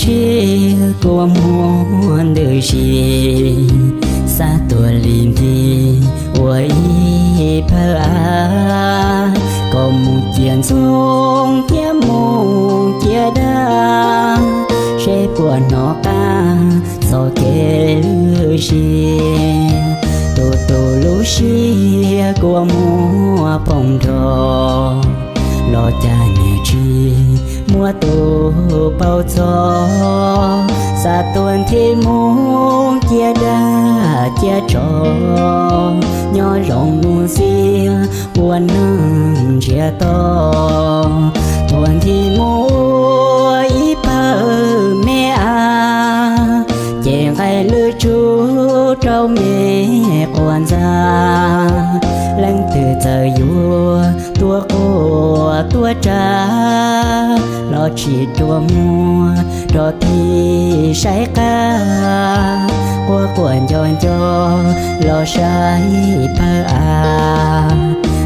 Siab kua muag ntws si, xav tuaj li nthi ua ib phawj av, kom mus ciaj ntxoov thiab mus ciaj dag, seb puas hnov qab txoj kev lwj si. Tus tus lub siab kua muag poob nrho, los cas niam tsis muab tus paub txog. Xav tuaj nthi mus ciaj dag ciaj tsov, nyob zoo mus xiab ua neeg ntsiag to. Tuaj nthi mus ua ib pawg me av, ces nqaij lwj tsuj rau me quas ntxa. Leej twg txawm yuav tuaj quaj tuaj tsa, los tsis rua muag rau tim saib qab. Quaj quaj nco nco los saib pawg av,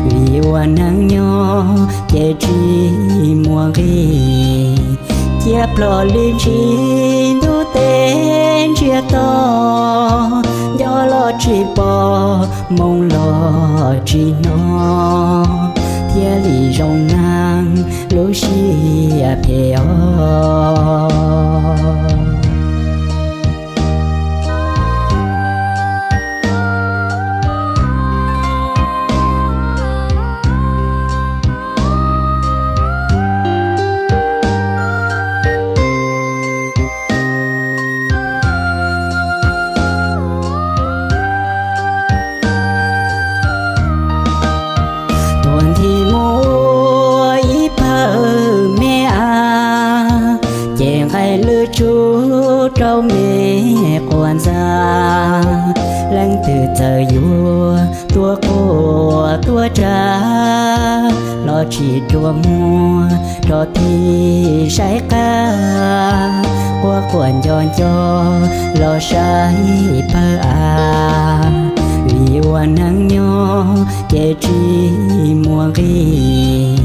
vim ua neeg nyob ces tsis muaj nqis. Ciaj plho li ntsis ntuj teb ntsiag to, nco los tsis pom, moo los tsis hnov, thiaj li zoo neeg lub siab phem os. Tuaj nthi mus ua ib pawg me av, ces nqaij lwj tsuj rau me quas ntxa. Leej twg txawm yuav tuaj quaj tuaj tsa, los tsis rua muag rau tim saib qab. Quaj quaj nco nco los saib pawg av, vim ua neeg nyob ces tsis muaj nqis.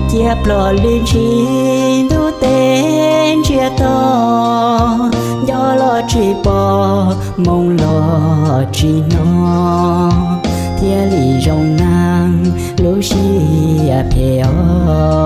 Ciaj plho li ntsis ntuj teb ntsiag to, nco los tsis pom, moo los tsis hnov, thiaj li zoo neeg lub siab phem os.